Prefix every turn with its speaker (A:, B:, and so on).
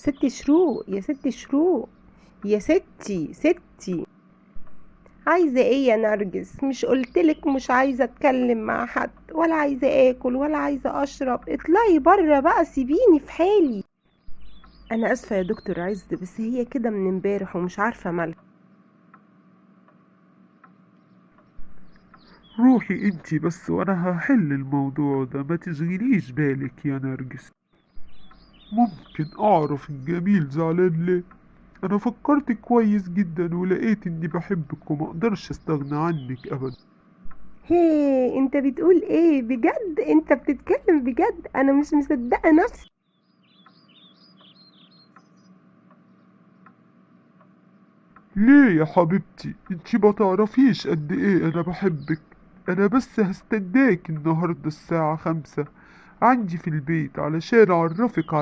A: ست شروق، يا ست شروق، يا ستي ستي. عايزة ايه يا نرجس؟ مش قلتلك مش عايزة اتكلم مع حد، ولا عايزة اكل، ولا عايزة اشرب. اطلعي بره بقى، سيبيني في حالي. انا اسفة يا دكتور عز، بس هي كده من امبارح ومش عارفة مالها.
B: روحي انتي بس وانا هحل الموضوع ده، ما تشغليش بالك يا نرجس. ممكن اعرف الجميل زعلان ليه؟ انا فكرت كويس جدا ولقيت اني بحبك وما اقدرش استغنى عنك ابدا.
A: هي انت بتقول ايه بجد؟ انت بتتكلم بجد؟ انا مش مصدقة نفسي.
B: ليه يا حبيبتي؟ انتي ما تعرفيش قد ايه انا بحبك. انا بس هستناك النهاردة الساعة 5 عندي في البيت علشان اعرفك